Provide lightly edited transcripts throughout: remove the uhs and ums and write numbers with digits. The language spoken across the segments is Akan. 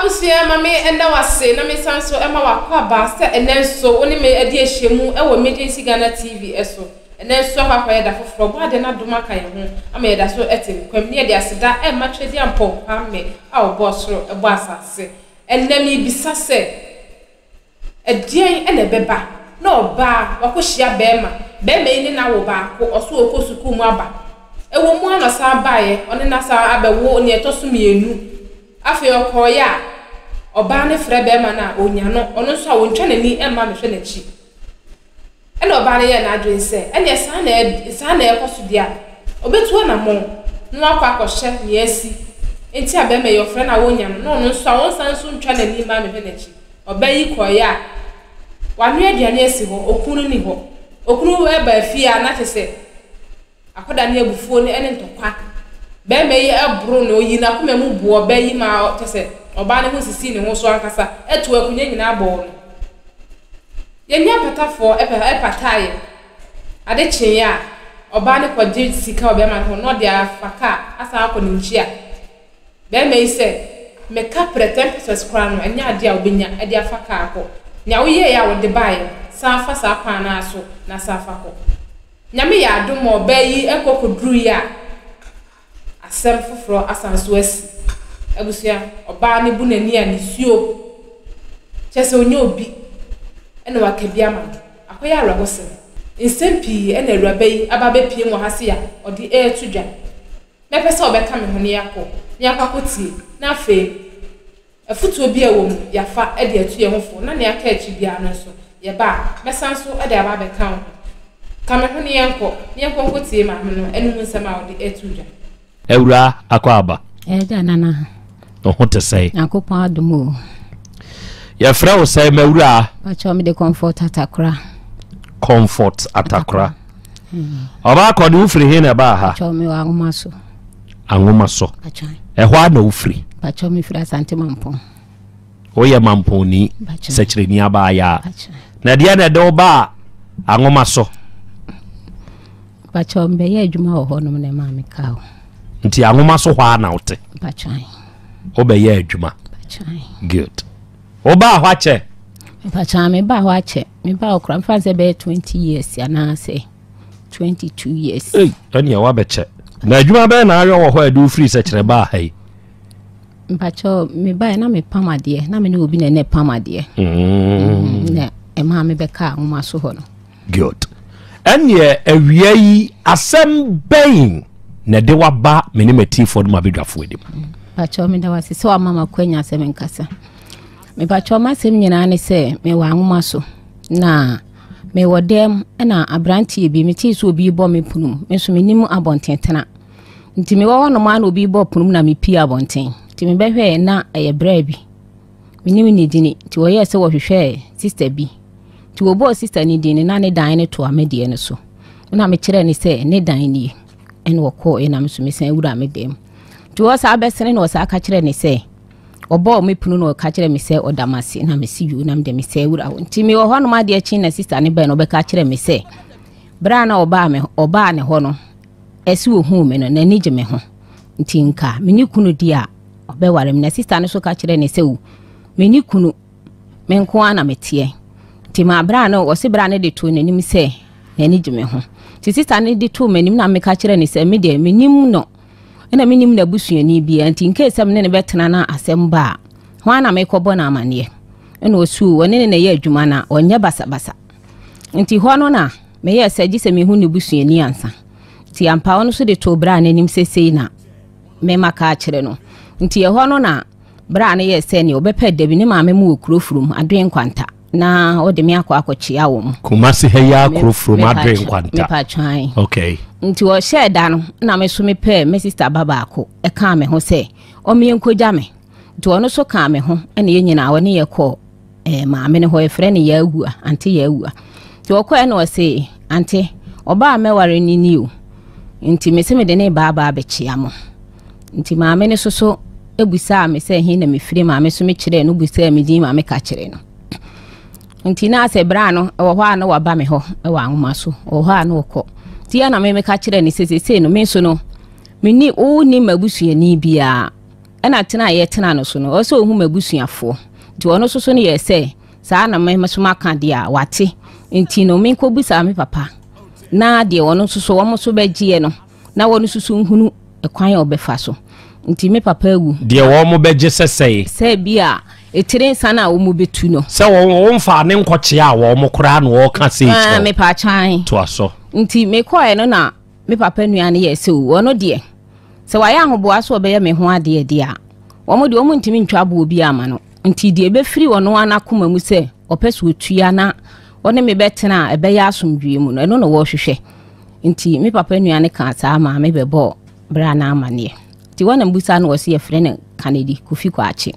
Abusua ma me nda wo ase na me san so ma w'akwaaba sɛ ɛnɛ nso wo ne me adi ahyiamu wɔ Emergency Ghana TV so. Ɛnɛ nso akɔ akɔyɛ da foforɔ, Ɔbɔadeɛ no adom aka yɛn ho ama yɛda so te nkwa mu ne yɛde aseda rema Twedeampɔn Kwame a ɔbɔɔ soro bɔɔ asase. Ɛnɛ merebisa sɛ. Ɛdeɛn na ɛbɛba na ɔbaa wakɔhyia barima, barima yi ne no awo baako, ɔso ɔkɔ sukuu mu aba. Ɛwɔ mu ara na ɔsan baeɛ, ɔne no asan abɛwo nea ɛtɔ so mmienu. Afei ɔkɔeɛ a, ɔbaa no frɛ barima no a, ɔnya no, ɔno nso a ɔntwa n'ani mma mmɛhwɛ n'akyi. Ɛnna ɔbaa no yɛɛ n'adwene sɛ, ɛnneɛ saa na ɛ, saa na ɛrekɔ so deɛ a, ɔbɛtu anammɔn na wakɔ akɔhwɛ nea asi nti a barima yi, ɔfrɛ no a ɔnnya no, na ɔno nso a ɔnsan nso ntwa n'ani mma mmɛhwɛ n'akyi. Ɔbaa yi kɔeɛ a, wanoa aduane asi hɔ, okunu no nni hɔ. Okunu ba fie a, na kyerɛ sɛ akwadaa no abufuo ne ne ntɔkwa. Barima yi boro no, ɔyii n'akoma mu buu ɔbaa yi maa kyerɛ sɛ ɔbaa no ho sisii ne ho so ankasa, too akonnwa nyinaa bɔɔ no. Yɛnyɛ apatafoɔ pataeɛ. Ade kyeeɛ a, ɔbaa no kɔgye sika wɔ barima no hɔ na ɔde afa kaa asan akɔ ne nkyi a, barima yi sɛ, Meka prɛ 10 pesewas koraa no, ɛnyɛ adeɛ a wobɛnya de afa kaa akɔ. Nea woyɛeɛ a wode baeɛ no, san fa saa kwan no ara so na san fa kɔ. Nyame yɛ adom ma ɔbaa yi kɔ kɔduruiɛ a, Asɛm foforɔ asan nso asi. Abusua, ɔbaa no bu n'ani a nisuo, kyerɛ sɛ ɔnyɛ obi na waka bi ama no. Akɔyɛ awerɛhosɛm. Nsɛm pii na awuraba yi aba abɛpiem wɔ ha sei a ɔde reto dwa. Mɛpɛ sɛ ɔbɛka me ho na yɛakɔ na yɛakɔ akɔtie na afei Afotuo bi a ɛwɔ mu, yɛafa de atu yɛn ho fo, na nea aka akyi biara no nso, yɛba a, mɛsan nso de aba abɛka wo ho. Ka me ho na yɛnkɔ, na yɛnkɔ nkɔtie maame no anom nsɛm a ɔde reto dwa. Awuraa Akwaaba. Ɛgya Nana. Wo ho te sɛn? Nyankopɔn adom o. Yɛfrɛ wo sɛn m'awuraa? Pakyɛ me de Comfort Atakora. Comfort Atakora. Ɔbaa kɔde wo firi he na ɛbaa ha? Pakyɛ me wɔ Anwoma so. Anwoma so. Ɛhɔ a na wofiri? Pakyɛ me firi Asante Mampɔn. Woyɛ Mampɔnni, sɛkyerɛni abaayaa. Na ɛdeɛ na ɛde wo baa Anwoma so? Pakyɛ mbɛyɛ adwuma wɔ hɔnom na ɛmaa me kaa o. Nti Anwoma so hɔ a na wote? Pakyɛ. Wobɛyɛ adwuma? Pakyɛ. Good. Wobaa hɔ akyɛ? Pakyɛ mebaa hɔ akyɛ. Mebaa hɔ koraa mfa sɛ bɛyɛ 20 years anaasɛ 22 years. Ei, ɛnea wabɛkyɛ. Na adwuma bɛyɛ na ayɔ wɔ hɔ a ɛde wo firi sɛkyerɛ baa ha yi? Mpakyɛ mebaeɛ na mepam adeɛ na me ne obi na ɛna pam adeɛ. Mm. Na ɛmaa mebɛkaa nwoma so hɔ no. Good. Ɛneɛ awia yi asɛm bɛn na ɛde waba me ne m'atiefoɔ no m'abadwafoɔ anim? Mpakyɛ meda wase sɛ wama m'akwanya sɛ menkasa. Mepakyɛw m'asɛm nyinaa ne sɛ mewɔ anwoma so na mewɔ dɛm na aberanteɛ bi metee sɛ obi bɔ me pono mu me nso menim abɔnten tena nti mewɔ hɔnom a na obi bɔ pono mu na mepie abɔnten nti mebɛhwɛɛ na ɛyɛ brɛ bi menim ne dini nti wɔyɛɛ sɛ wɔhwehwɛɛ sista bi nti wɔbɔɔ sista ne din no na ne dan no toa me deɛ no so na mekyerɛɛ ne sɛ ne dan nie ɛna wɔkɔɔ ɛna me nso mesan wura me dan mu nti wɔsaa bɛsene na wɔsaa ka kyerɛɛ ne sɛ Ɔbɔɔ me pono na ɔka kyerɛɛ me sɛ ɔda m'ase na mese yoo na mede me sɛ wura hɔ. Nti mewɔ hɔ nom adeɛ kye na sista no bɛn no ɔbɛka kyerɛ me sɛ berɛ a na ɔbaa me ɔbaa ne hɔ no ɛse ohuu me no n'ani gye me ho nti nka me ne kunu di a ɔbɛware me na sista no so ka kyerɛ ne sɛ o me ne kunu me nko ara na meteɛ nti ma berɛ a no ɔse berɛ a no de too n'anim sɛ n'ani gye me ho nti sista no de too m'anim na meka kyerɛ ne sɛ me deɛ menim no Ɛna mennim n'abusuani biara nti in case sɛ me ne no bɛtena na asɛm ba a, hwan na mekɔbɔ no amanneɛ? Ɛna ɔsuu, ɔne ne na ɛyɛ adwuma na ɔnyɛ basabasa. Nti hɔ no na meyɛɛ sɛ gye sɛ mehu ne busuani ansa. Nti ampa ɔno nso de too bra no anim sɛ sei na mema ka akyerɛ no. Nti ɛhɔ no na bra no yɛɛ sɛ nea ɔbɛpɛ da bi ne maame mu wɔ kuro furum, Adoe Nkwanta. na ɔde me akɔ akɔkyea wɔn. Kumasi ha yi akoro from Adre Nkwanta. Mepa twan. Okay. Nti ɔhyɛɛ da no na me so mepɛɛ me sista ba baako ɛkaa me ho sɛ ɔmeɛ nkogya me. Nti ɔno so kaa me ho ɛna yɛn nyinaa ɔne yɛ kɔɔ ɛɛ maame no hɔ yɛfrɛ no Yaawua ante Yaawua. Nti ɔkɔɛ na ɔse ante ɔbaa mɛware no ni o. Nti mese mede ne ba aba abɛkyea mo. Nti maame no soso busaa me sɛ he na mefiri maame so mekyerɛɛ no busaa me din ma meka kyerɛ no. Nti na sɛ berɛ a no ɛwɔ hɔ a na waba me hɔ wɔ anwoma so ɔwɔ hɔ a na ɔkɔ. Nti yɛ na me meka kyerɛ no sɛ sesei no me nso no menni wonni m'abusuani biara. Ɛna tena a yɛtena no so no, ɔwɔ sɛ ɔhu m'abusuafoɔ. Nti ɔno nso so no yɛɛ sɛ, saa na me nso maka deɛ a, wate. Nti no, menkɔbisa me papa na deɛ ɔno nso so wɔn nso bɛgyeɛ no, na wɔn nso so nhunu ɛkwan a ɔbɛfa so. Nti me papa awu. Deɛ wɔn bɛgye sɛ sɛe. Sɛ bi a etire nsa no a wɔn bɛtu no. Sɛ wɔn wɔmfaa ne nkɔkyea a wɔn koraa na wɔreka sei kyerɛ wo. Mepaakyɛw. Toa so. Nti mekɔɛ no na me papa nua no yɛɛ sɛ o, ɔno deɛ, sɛ wayɛ ahoboa sɛ ɔbɛyɛ me ho adeɛ deɛ a, wɔn deɛ wɔn ntumi ntwa aboɔ biara mma no. Nti deɛ ɛbɛfiri ɔno ara n'akoma mu sɛ ɔpɛ sɛ ɔtua na ɔne me bɛtena a ɛbɛyɛ asomdwoeɛ mu no, ɛno na wɔrehwehwɛ. Nti me papa nua no kaa saa maa me bɛbɔɔ bra no amanneɛ. Nti wɔn na mbusa no wɔ se yɛfrɛ no Kennedy Kofi Kwakye.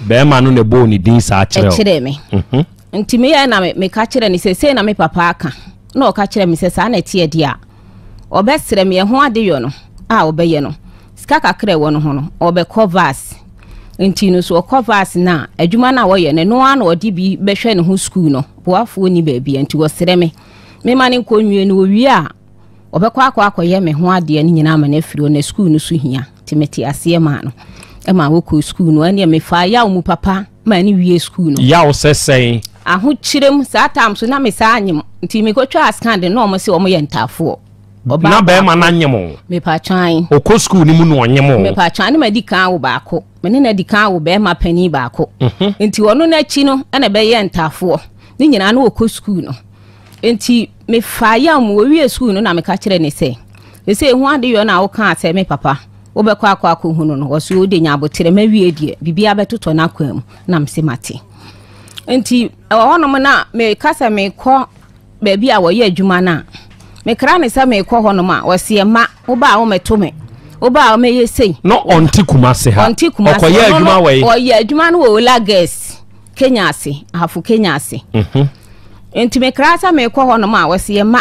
Bɛrima no na ɛbɔɔ ne din saa kyerɛ wo? Ɛkyerɛɛ me. Mhm. Nti meyɛɛ na meka kyerɛ no sɛ sei na me papa aka. Na ɔka kyerɛ me sɛ saa na ɛteɛ deɛ a, ɔbɛsrɛ me ɛho adeyɔ no a ɔbɛyɛ no, sika kakra ɛwɔ no ho no, ɔbɛkɔ vas. Nti no so ɔkɔ vas no a, adwuma no a ɔyɛ no, ɛno ara na ɔde bi bɛhwɛ ne ho sukuu no. Boafoɔ ni baabi a, nti ɔsrɛ me mema no nkɔ nwie no, ɔwie a, ɔbɛkɔ akɔ akɔyɛ me ho adeɛ no nyinaa ama no afiri hɔ, na sukuu no so hia. Nti mete aseɛ maa no ma wɔkɔɔ sukuu no. Ɛnneɛ mefaa yaw mu papa ma ne wie sukuu no. Yaw sɛ sɛn? Ahokyerɛ mu. Saa time so na me saa anyem. Nti mekɔtwaa scan de na wɔn se wɔn yɛ ntaafoɔ. Ɔbaa Na bɛrima no anyem wo? Mepatwan. Ɔkɔ sukuu no mu na ɔnyem wo? Mepatwan. Ne madi kan awo baako. Me ne no adi kan awo bɛrima panin baako. Mhm. Nti ɔno n'akyi no ɛna ɛbɛyɛ ntaafoɔ. Ne nyinaa na ɔkɔ sukuu no. Nti mefaa yaw mu. Wɔwie sukuu no na meka kyerɛ ne sɛ, ɛsɛ ehu ade yɔ na wokaa sɛ me papa wobɛkɔ akɔ akɔhu no no, ɔse wode nya aboterɛ mawie deɛ biribiara bɛtotɔ n'akwan mu. Na mese mate. Nti ɛwɔ hɔnom na meka sɛ mekɔ baabi a wɔyɛ adwuma no a, mekra ne sɛ mekɔ hɔnom a, ɔse ɛma woba a womɛto me, woba a womɛyɛ sei. No ɔnte Kumase ha. Ɔnte Kumase. Ɔkɔyɛ adwuma wɔ yi. Ɔyɛ adwuma no wɔ Ola Gas, Kenya ase, Ahafo Kenya ase. Mhm. Nti mekra sɛ mekɔ hɔnom a, ɔse ɛma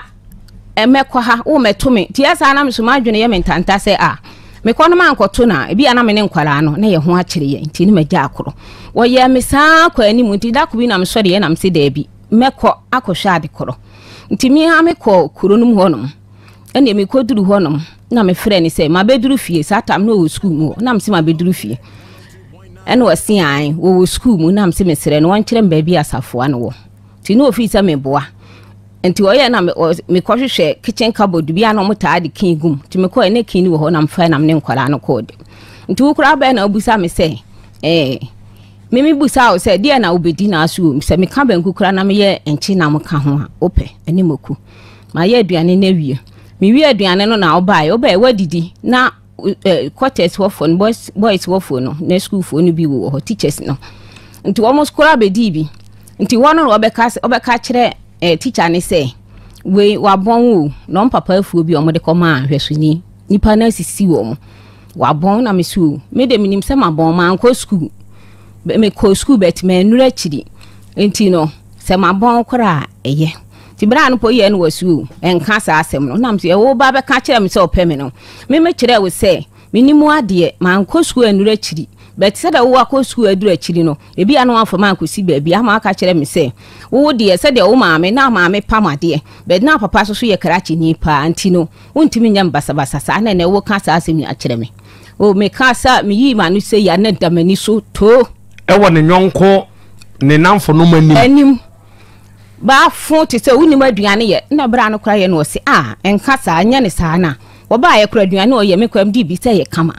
mɛkɔ ha, womɛto me. Nti ɛsaa na me so m'adwene yɛ me ntanta sɛ a mekɔ no mankɔto no a, ebi a na me ne nkwadaa no na yɛ ho akyere yɛn, nti ne magya akoro. Wɔyɛɛ me saa kɔ anim, nti da ko bi na mesɔreɛ na mese daabi, mɛkɔ akɔhwɛ ade korɔ. Nti me ara mekɔɔ kuro no mu hɔnom. Ɛnneɛ mekɔduru hɔnom na mefrɛ no sɛ mabɛduru fie, saa tam na ɔwɔ sukuu mu hɔ, na mese mabɛduru fie. Ɛna ɔse ae, wɔwɔ sukuu mu, na mese mesrɛ no ɔnkyerɛ me baabi a Asafoa no wɔ. Nti na ɔfii sɛ meboa. Nti ɔyɛ na mekɔhwehwɛ kitchen cupboard bi a na wɔtaa de key gum. Nti mekɔɛ na key no wɔ hɔ na mefae na me ne nkwadaa no kɔɔ dɛm. Nti wo koraa bɛn na wobisa me sɛ ɛɛ me mebusa wo sɛ deɛ na wobɛdi na aso wɔ mu sɛ meka banku koraa na meyɛ nkye na moka ho a wopɛ ɛne mako. Mayɛ aduane no awie. Mewie aduane no na wobaeɛ wobaeɛ woadidi na eh, quarters hɔfoɔ no boys boys hɔfoɔ no na sukuufoɔ no bi wɔ hɔ teachers no nti wɔn koraa bɛdii bi nti wɔn no wɔbɛka wɔbɛka kyerɛ eh, teacher ne sɛ wei wabɔn o na wɔn papa afuo bi a wɔde kɔmaa ahwɛsoni nipa no asisi wɔn wabɔn na mesi o me de menim sɛ mabɔn mankɔ sukuu mekɔ sukuu bɛt mannuru akyiri nti no sɛ mabɔn koraa ɛyɛ Nti berɛ a no po yɛɛ no wɔ su o, ɛnka saa asɛm no. Nam sɛ wo ba bɛka kyerɛ me sɛ ɔpɛ me no, me mekyerɛɛ wo sɛ menni mu adeɛ, mankɔ sukuu annuru akyiri. But sɛdeɛ wo akɔ sukuu aduru akyiri no, ebia na wamfa me ankɔsi baabi ama waka kyerɛ me sɛ wo deɛ sɛdeɛ wo maame, na maame pam adeɛ, but na papa nso so yɛ krakyeni paa nti no, wontumi nyɛ me basabasa saa na ɛnɛ woka saa asɛm yi akyerɛ me. O meka sɛ meyii m'ano sei a na da m'ani so too. Ɛwɔ ne yɔnko ne nnamfonom anim. Anim. Baafo te sɛ wonim aduane yɛ na berɛ a no koraa yɛ no ɔse ah nka saa nyɛ ne saa na wɔbaayɛ koraa aduane ɔyɛ me koraa medi bi sɛ yɛ kama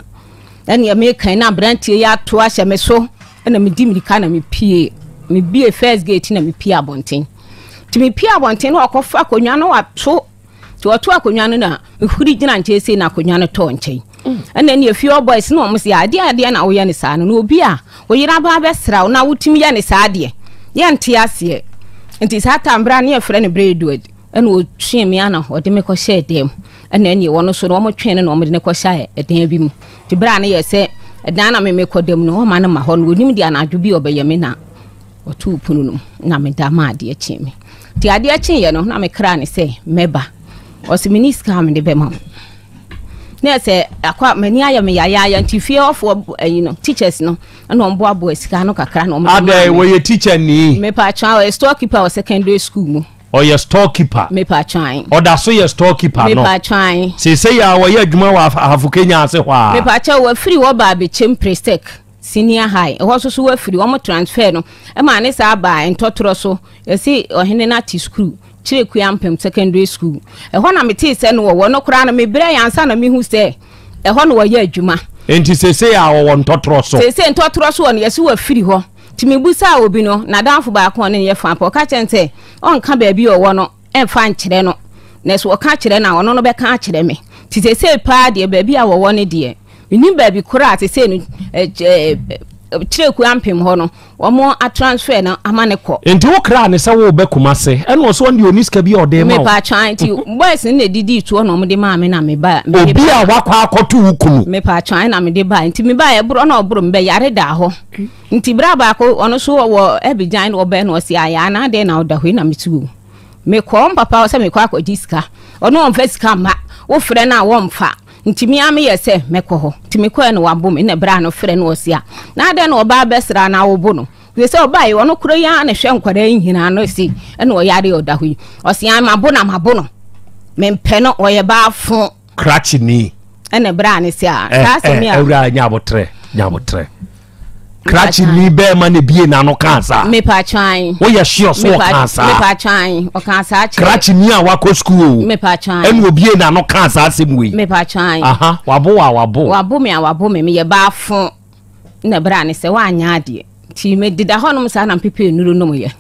ɛneɛ mekan na aberanteɛ yi ato ahyɛ me so ɛna medi mirika na mepie mebie first gate na mepie abɔnten nti mepie abɔnten na ɔkɔfa akonnwa no wato Nti ɔtoo akonnwa no na mehuri gyina nkyɛn sei na akonnwa no tɔɔ nkyɛn. Ɛna ɛne efie hɔ boys na wɔn se adeɛ adeɛ na woyɛ ne saa no na obi a oyere aba abɛsra wo na wotumi yɛ ne saa deɛ yɛnte aseɛ. Nti saa time berɛ a ne yɛfrɛ no berɛ Edward ɛna ɔtwee me ana ɔde me kɔhyɛɛ dan mu ɛna ɛne wɔn nso no wɔn twee no na wɔn de no kɔhyɛ ɛdan bi mu. Nti berɛ a ne yɛ sɛ ɛdan na me mekɔ dam no wɔn ma no ma hɔ no onim deɛ anadwo bi ɔbɛyɛ me na Ɔtoo pono no mu na meda maa adeɛ kyee me. Nti adeɛ kyeeɛ no na mekraa ne sɛ mɛba. Ɔse menni sika a mede bɛma wo. Na ɛsɛ akɔ m'ani ayɛ me yayaaya nti fie hɔfoɔ ayi no teachers no ɛna wɔn boaboa sika no kakra na wɔn de maa me. Adɛn wɔyɛ teacher ni? Mepatwa ɔyɛ store keeper wɔ secondary school mu. Ɔyɛ store keeper. Mepa twan. Ɔda so yɛ store keeper no. Mepa twan. Seesei a ɔyɛ adwuma wɔ Ahafo Kenya ase hɔ a. Mepa kyɛw wafiri hɔ baa Bekyem Presec Senior High. Ɛhɔ nso so wafiri wɔn transfer no ɛma ne saa baa Ntɔtorɔ so. Yɛsi ɔhene no ate sukuu Kyerɛkua Mpem Secondary School. Ɛhɔ na metee sɛ no wɔwɔ no koraa no mebrɛ yɛ ansa na mehu sɛ ɛhɔ na wɔyɛ adwuma. Enti seesei a ɔwɔ Ntɔtorɔ so. Seesei Ntɔtorɔ so wɔ no yɛsi wafiri hɔ. Nti mebisaa obi no, n'adamfo baako a ɔne no yɛ fã pɛ, ɔka kyerɛɛ no sɛ ɔnka baabi a ɔwɔ no mfa nkyerɛ no, na sɛ ɔka kyerɛ no a, ɔno no bɛka akyerɛ me. Nti seesei paa deɛ, baabi a wɔwɔ no deɛ, mennim baabi korɔ a seesei no Kyerɛku Ampem hɔ no, wɔn atransfer no ama no kɔ. Nti wo kraa no sɛ worebɛ Kumase, ɛna ɔsɛ ɔno deɛ ɔnni sika bi a ɔde rema wo? Mepaatwaa, nti boys no na ɛdidii toɔ na wɔde maa me na mebaa. Obi a wakɔ akɔto wo kunu? Mepaatwaa, ɛna mede baeɛ. Nti mebaeɛ, ɛborɔ na ɔboro me, bɛyare daa hɔ. Nti bra baako ɔno so ɔwɔ Abidjan na ɔbɛn no ɔsi ayɛ ana adɛn na ɔda hɔ yi na mete o mekɔ mpapa hɔ sɛ mekɔ akɔgye sika ɔno ɔmfa sika mma wofrɛ no a wɔmfa nti me ara meyɛ sɛ mɛkɔ hɔ nti mekɔɛ no wabo me na bra no frɛ no ɔsi a na adɛn na ɔbaa bɛsra na wobo no sɛ sɛ ɔbaa yi ɔno koro yi ara na hwɛ nkwadaa yi nyinaa no si ɛna ɔyare ɔda hɔ yi ɔsi a mabo na mabo no mempɛ no ɔyɛ baafo Krakye ni. Ɛna ɛbrɛ a ne se a. Saa asɛm yi a. Awura nya abotrɛ nya abotrɛ. Krakye ni bɛrima na ebie n'ano kaa saa. Mepa twan. Woyɛ sure so ɔkaa saa. Mepa twan ɔkaa saa kyerɛ. Krakye ni a wakɔ sukuu o. Mepa twan. Ɛna obie n'ano kaa saa asɛm wei. Mepa twan. Aha wabo wa wabo. Wabo me a wabo me meyɛ baafo. Na ɛbrɛ a ne sɛ wanyɛ adeɛ. Nti mededa hɔnom saa na mpepe nnuro nom yɛ.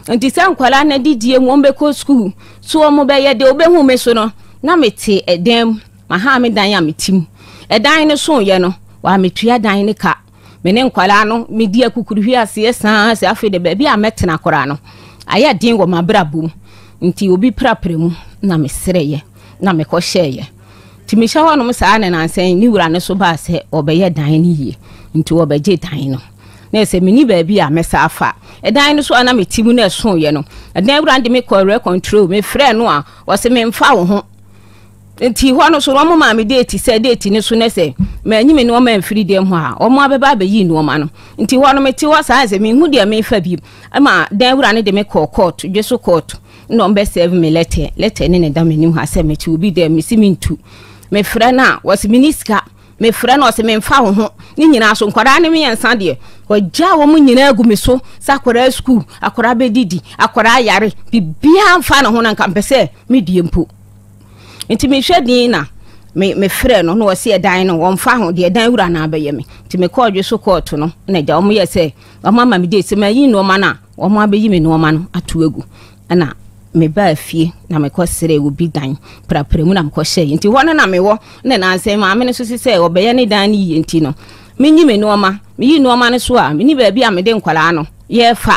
Nti sɛ nkwadaa no adidie mu wɔn bɛkɔ sukuu so wɔn bɛyɛ deɛ wɔbɛhu me so no na mete ɛdan mu maha me dan a mete mu. Ɛdan no so yɛ no wɔametua dan no ka. Me ne nkwadaa no medi akukuruhwi aseɛ saa sɛ afei de baabi a mɛtena koraa no ayɛ den wɔ m'abrabɔ mu. Nti obi prapra mu na mesrɛeɛ na mekɔhyɛeɛ. Nti mehyɛ hɔnom saa na nansa yi ne wura no so baa sɛ ɔbɛyɛ dan no yie nti ɔbɛgye dan no. Na ɛsɛ menni baabi a mɛsa afa. Ɛdan no so a na mete mu na ɛsoeɛ no, ɛdan wura no de me kɔɔ rent control. Mefrɛɛ no a, ɔse memfa wo ho. Nti hɔ no so no, wɔn maa me date sɛ date no so na sɛ manyi me nneɛma amfiri dɛm hɔ a, wɔn abɛba abɛyi nneɛma no. Nti hɔ no mete hɔ saa sɛ menhu deɛ mefa bi. Ɛma dan wura no de me kɔɔ court, dwe so court. na ɔmbɛ serve me letter, letter ne na ɛda m'anim ha sɛ mete obi dɛm, mesi mentu. Mefrɛ no a, wɔse menni sika. Mefrɛ no ɔse memfa wo ho. Ne nyinaa so nkwadaa ne mmiɛnsa deɛ, wɔgyaa wɔn nyinaa agu me so sɛ akwadaa sukuu, akwadaa bɛdidi, akwadaa yare, biribiara mfa ne ho na nka mpɛ sɛ medie mpo. Nti mehwɛ din na me mefrɛ no na ɔse ɛdan no wɔmfa ho deɛ ɛdan wura no abɛyɛ me. Nti mekɔɔ dwe so kɔɔto no na agya wɔn yɛ sɛ wɔn ama me date sɛ mayi nneɛma no a Wɔabɛyi me nnoɔma no ato agu ɛna mebaa fie na mekɔsrɛɛ obi dan prapra mu na mekɔhyɛeɛ nti hɔ no na mewɔ na nansa yi maame no nso se sɛ ɔbɛyɛ ne dan no yie nti no menyi me nnoɔma meyi nnoɔma no so a menni baabi a mede nkwadaa no yɛfa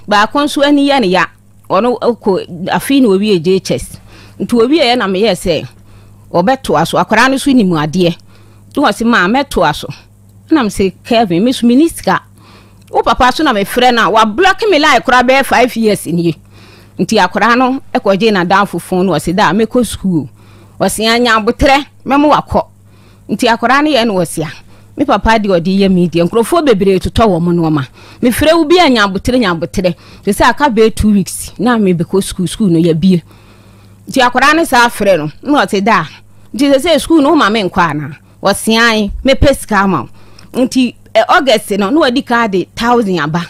baako nso ani yɛ ne ya ɔno kɔ afei na owie JHS nti owieɛ na meyɛɛ sɛ ɔbɛtoa so akwadaa no nso nim adeɛ nti wɔse maa mɛtoa so Ɛna me se Kelvin me so menni sika. Wo papa so na mefrɛ no a wablɔke me line koraa bɛyɛ 5 years nie. Nti akwadaa no kɔgyee n'adamfo fon no ɔse da mɛkɔ sukuu. Ɔse anya aboterɛ mɛmo wakɔ. Nti akwadaa no yɛ no ɔse a me papa deɛ ɔde yɛ me deɛ nkurɔfoɔ bebree totɔ wɔn nneɛma. Mefrɛ wo bi a nya aboterɛ nya aboterɛ. Te sɛ aka bɛyɛ 2 weeks na mebɛkɔ sukuu sukuu no yɛbie. Nti akwadaa no saa frɛ no na ɔse da nti sɛ sɛ sukuu no woma me nkɔ anaa. Ɔse ae mɛpɛ sika ama wo nti August no na wadi kan de 1000 aba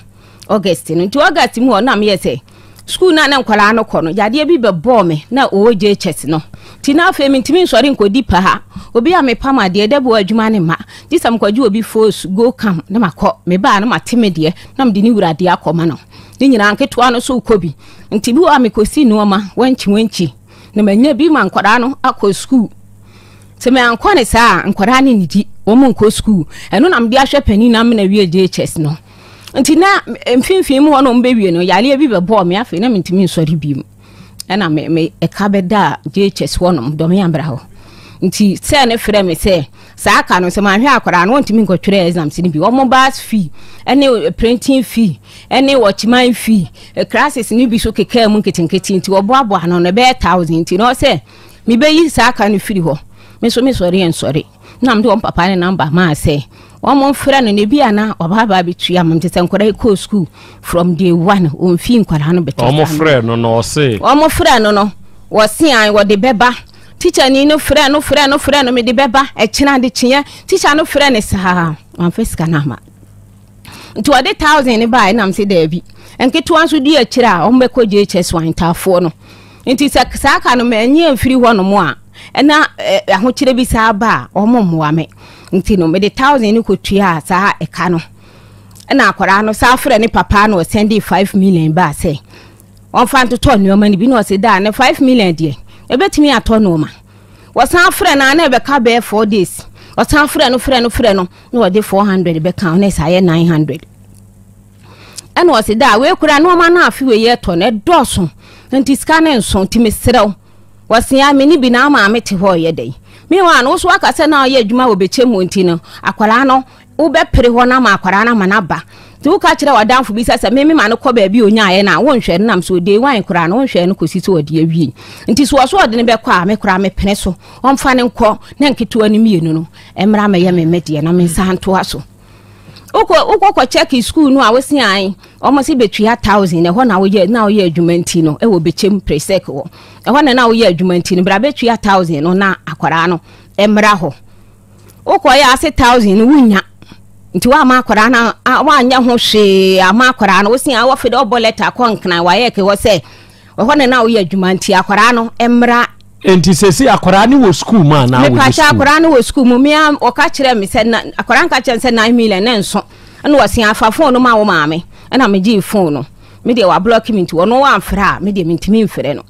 August no nti August mu hɔ na meyɛ sɛ sukuu no a na nkwadaa no kɔ no yadeɛ bi bɛbɔɔ me na ɔwɔ JHS no nti na afei mentumi nsɔre nkɔdi paa obi a mepam adeɛ da bi wɔ adwuma ne ma gye sɛ mekɔgye obi fos go kam na makɔ mebaa na mate me deɛ na mede ne wura deɛ akɔma no ne nyinaa nketewa no so kɔ bi nti bi wɔ a mekɔsi nneɛma wankyi wankyi na manya bi ma nkwadaa no akɔ sukuu Sɛ mankɔ ne saa a, nkwadaa no nnidi, wɔn nkɔ sukuu. Ɛno na mede ahwɛ panin na amena wie JHS no. Nti na mfimfini mu hɔ na wɔbɛwie no, yareɛ bi bɛbɔɔ me afei na mentumi nsɔre bio. Ɛna me me ɛka bɛdaa JHS hɔnom, Dɔme Abra hɔ. Nti sɛ ne frɛ me sɛ saa ka no sɛ manhwɛ akwadaa no wɔntumi nkɔtwerɛ exams no bi. Wɔn bus fee ɛne printing fee ɛne wɔkyeman fee classes no bi so kekaa mu nketenkete nti wɔboaboa ano no ɛbɛyɛ 1000 nti na ɔsɛ Mebeyi saa ka no firi hɔ. Me nso mesɔre nsɔre. Na mede wɔn papa ne namba maa sɛ Wɔn mfrɛ no na ebi a na ɔba aba abɛtua ma nti sɛ nkwadaa yi kɔɔ sukuu from day one ɔmfii nkwadaa no bɛtɔ Wɔn frɛ no no ɔse. Wɔn frɛ no no wɔse an wɔde bɛba. Tikyani no frɛ no frɛ no frɛ no mede bɛba ɛkyena de kyeɛ. Tikya no frɛ no saa wamfa sika no ama. Nti ɔde thousand no baeɛ nam sɛ daabi. Nketewa nso di akyire a wɔn bɛkɔ JHS one ntaafoɔ no. Nti sɛ saa ka no manyi amfiri hɔ nom a ɛna ahokyerɛ bi saa ba a wɔn mmoa me. Nti no mede thousand no kɔtuaa saa ɛka no. Ɛna akwadaa no saa frɛ ne papa na ɔsɛnde 5 million baa sɛ ɔmfa ntotɔ nneɛma no bi, na ɔse daa ne 5 million deɛ ɛbɛtumi atɔ nneɛma. Wɔsan frɛ no a na ɛbɛka bɛyɛ 4 days. Ɔsan frɛ no frɛ no frɛ no na ɔde 400 bɛka ho na ɛsɛ ayɛ 900. Ɛna ɔse daa wei kura nneɛma no afe wei yɛtɔ no ɛdɔɔso nti sika no nso nti mesrɛ wo. Wɔse a me ne bi na ama me te hɔ yɛ dɛn. Meanwhile no wo so aka sɛ na ɔyɛ adwuma wɔ bɛkyɛ mu nti no akwadaa no wobɛpere hɔ no ama akwadaa no ama no aba. Nti woka kyerɛ w'adamfo bi sɛ sɛ me mema no kɔ baabi a ɔnyaeɛ no a wonhwɛ no nam sɛ ɔdee wan koraa no wonhwɛ no kɔsi sɛ ɔde awie. Nti so ɔso ɔde no bɛkɔ a me koraa mepene so ɔmfa no nkɔ na nketewa no mmienu no mmra mɛyɛ me mɛdeɛ na me nsa ntoa so. Wokɔ wokɔ kɔ kyɛke sukuu no a wosi an wɔn se betua thousand ɛhɔ na woyɛ na woyɛ adwuma nti no ɛwɔ bɛkyɛm presec hɔ ɛhɔ na na woyɛ adwuma nti no bra bɛtua thousand no na akwaraa no mmra hɔ. Wokɔ yɛ ase thousand no wunya nti woama akwaraa no woanyɛ ho hwee ama akwaraa no wosi a wɔfe de ɔbɔ lɛta kɔ nkran wayɛ ke hɔ sɛ ɛhɔ na na woyɛ adwuma nti akwaraa no mmra. Nti sɛsi akwaraa no wɔ sukuu mu anaa wɔni sukuu? Mepaakyɛ akwaraa no wɔ sukuu mu mea ɔka kyerɛ me sɛ na akwaraa nka kyerɛ me sɛ 9 million na nso ɛna wɔsi afa phone no ma wo maame ɛna megyee phone no me deɛ wablɔki me nti ɔno wamfrɛ a me deɛ mentumi mfrɛ no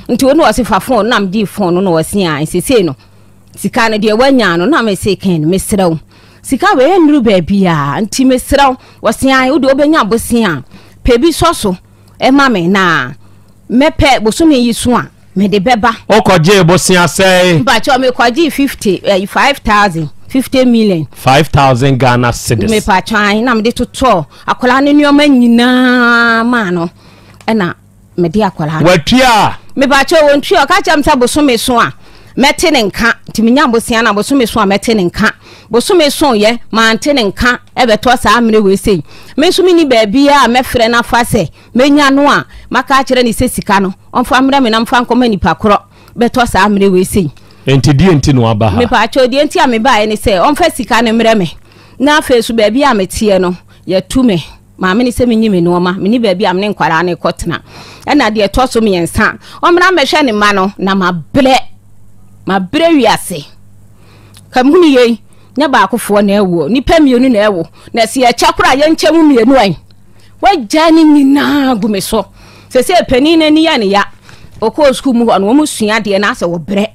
nti ɔno ɔsi fa phone na megyee phone no na ɔsi a nsesei no sika no deɛ wanya no na mese kɛn no mesrɛ wo sika wei nnuru baabiaa nti mesrɛ wo wɔse an wode wobɛnya bosea a pɛ bi sɔ so ɛma me na mɛpɛ bosome yi so a mede bɛba. Wokɔgyee bosea sɛe? Mpakyɛ mekɔgyee 50 eh, 5000 50 million. 5000 Ghana cedis. Mepakyɛ an na mede totɔɔ akwadaa no nneɛma nyinaa maa no ɛna mede akwadaa no. Watua? Mepakyɛ wɔntua, ɔka kyerɛ me sɛ bosome so a mɛte ne nka nti menya bosea na bosome so a mɛte ne nka. Bosome so yɛ mante ne nka ɛbɛtɔ saa mmerɛ wei sei. Me nso menni baabiara a mɛfrɛ no afa sɛ mɛnya no a maka akyerɛ ne sɛ sika no ɔmfa mmerɛ me na mfa nkɔma nipa korɔ bɛtɔ saa mmerɛ wei sei. Nti deɛ nti na waba ha? Mepakyɛ deɛ nti a mebaeɛ ne sɛ ɔmfa sika no mmerɛ me na afei so baabi a meteɛ no yɛtu me. Maame no sɛ menyi me nnoɔma, menni baabi a mene nkwadaa no rekɔtena. Ɛna deɛ ɛtɔ so mmiɛnsa, ɔmmra mmɛhwɛ ne mma no na mabrɛ, mabrɛ wiase. Ka mehunu yei, nyɛ baakofoɔ na ɛwoɔ, nnipa mmienu na ɛwo, na sɛ yɛkyɛ koraa a yɛnkyɛ mu mmienu ɛ. Wagya ne nyinaa gu me so. Sɛsɛ panin no ani yɛ ne ya, ɔkɔɔ sukuu mu hɔ no, wɔn sua adeɛ na asɛ wɔbrɛ.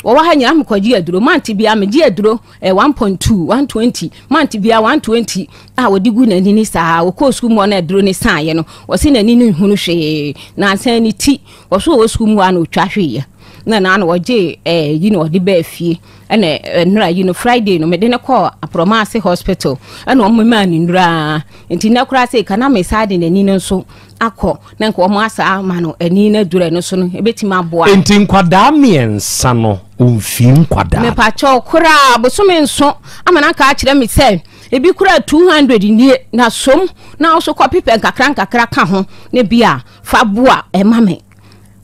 Wɔwɔ ha nyinaa mekɔgye aduro mante bia megye aduro eh, 1.2 120 mante bia 120 a wɔde gu n'ani ne saa. Wɔkɔɔ sukuu mu hɔ na aduro ne saeɛ no wɔse n'ani no nhunu hwee nansa ne ti wɔso wɔ sukuu mu hɔ a na ɔtwa hweeɛ na na na wɔgye eh, yi na wɔde baa fie ɛna eh, nnora yi no Friday no mede no kɔɔ Aprɔmaase hospital ɛna wɔn maa ne nnura nti nnɛ koraa sɛ ka na me saa de n'ani no nso akɔ na nka wɔn asa ama no ani no aduru ɛno so no ebetumi aboa. Nti nkwadaa mmiɛnsa no omfii nkwadaa. Mepakyɛw koraa bosome nso ama no aka akyerɛ me sɛ ebi koraa 200 nie na som na wo so kɔ pepɛ nkakra nkakra ka ho ne bi a fa boa ɛma me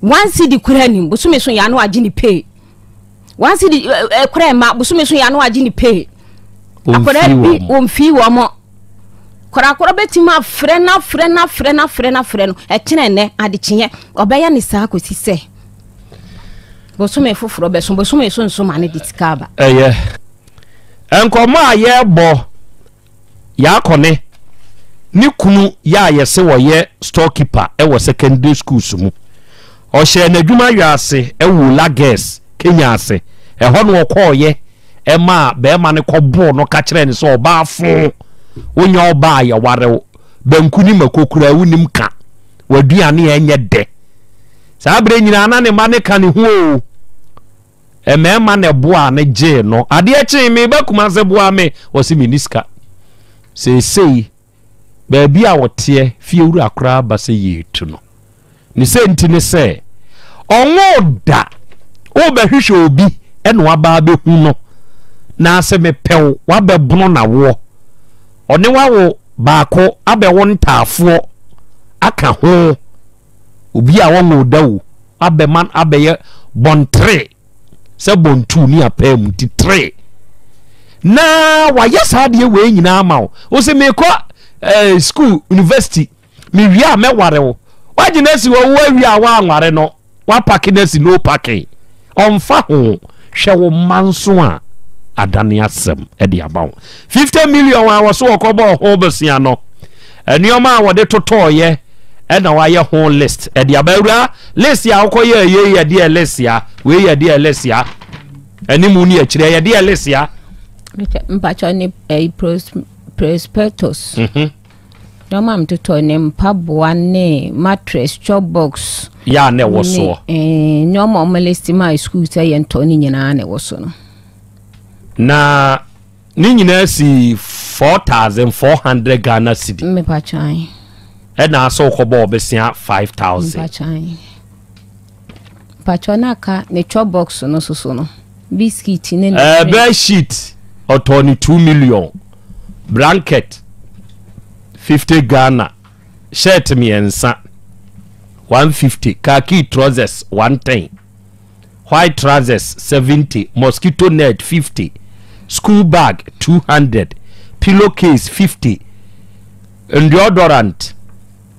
1 cedi koraa nim bosome so yɛ ano agye ne pay 1 cedi koraa ɛma bosome so yɛ ano agye ne pay akwadaa bi omfii wɔn. Korakora bɛtumi afrɛ no afrɛ no afrɛ no afrɛ no afrɛ no ɛkyerɛ nnɛ adekyeɛ ɔbɛyɛ ne saa kɔsi sɛ bosome foforɔ bɛso bosome so nso ma no de sika aba. Ɛyɛ nkɔmmɔ a yɛrebɔ yɛakɔne ne kunu yɛ a yɛse wɔyɛ storekeeper wɔ secondary schools mu. Ɔhyɛɛ n'adwuma yɔ ase wɔ Lagos, Kenya ase. Ɛhɔ na ɔkɔɔyɛ ɛmaa bɛrima no kɔboo no ka kyerɛɛ no sɛ ɔbaa fo, wonyɛ ɔbaa a yɛware wo, banku ne mako koraa wonim ka, w'aduane a ɛnyɛ dɛ. Saa berɛ nyinaa na ne mma no ka ne ho o. Mmarima na ɛboaa no gyee no. Adeɛ kyee meba Kumase boa me, ɔse menni sika. Seesei baabi a ɔteɛ, fiewura koraa ba sɛ yɛretu no. Ne sɛ nti ne sɛ, ɔnwoo da, wobɛhwehwɛ obi na waba abɛhu no, na sɛ mepɛ wo, wabɛbono nawoɔ. Ɔne wo awo baako abɛwo ntaafoɔ aka ho. Obi a wɔnwoo da o, abɛma abɛyɛ bɔntere sɛ bɔntuu ne apaa mu nti tere. Na wayɛ saa adeɛ wei nyinaa ama wo. Wo sɛ mekɔ eh, school, university, mewie a mɛware wo. Wagye no asi hɔ, wo awie a woanware no. Wapake no asi no parking. Ɔmfa ho. Hwɛ wo mma nso a adane asɛm de ama wo. 50 million a wɔso wɔkɔbɔɔ ho bosea no, nneɛma a wɔde totɔɔyɛ ɛna wayɛ ho list ɛde aba. Awura, list a wokɔyɛ yei yɛ deɛ list a, wei yɛ deɛ list a, ɛne mu ne akyire yɛ deɛ list a. Mpakyɛ ne eh, prospectus. Mm -hmm. Nneɛma a metotɔ ne mpaboa ne mattress, chop box. Yɛ a na ɛwɔ soɔ. Eh, nneɛma a wɔn maa sukuu sɛ yɛntɔ ne nyinaa na ɛwɔ so no. Na ne nyinaa si 4,400 Ghana cedi. Mepatwan. Ɛna asɛ wokɔbɔ ɔbɛsia 5,000. Mepatwan. Mpatwa na aka ne chop box no soso no. Biscuit ne ne. Ɛɛ bed sheet ɔtɔ ne 2 million. Blanket 50 Ghana. Shirt mmiɛnsa 150. Khaki trousers 110. White trousers 70. Mosquito net 50. School bag 200. Pillow case 50. Deodorant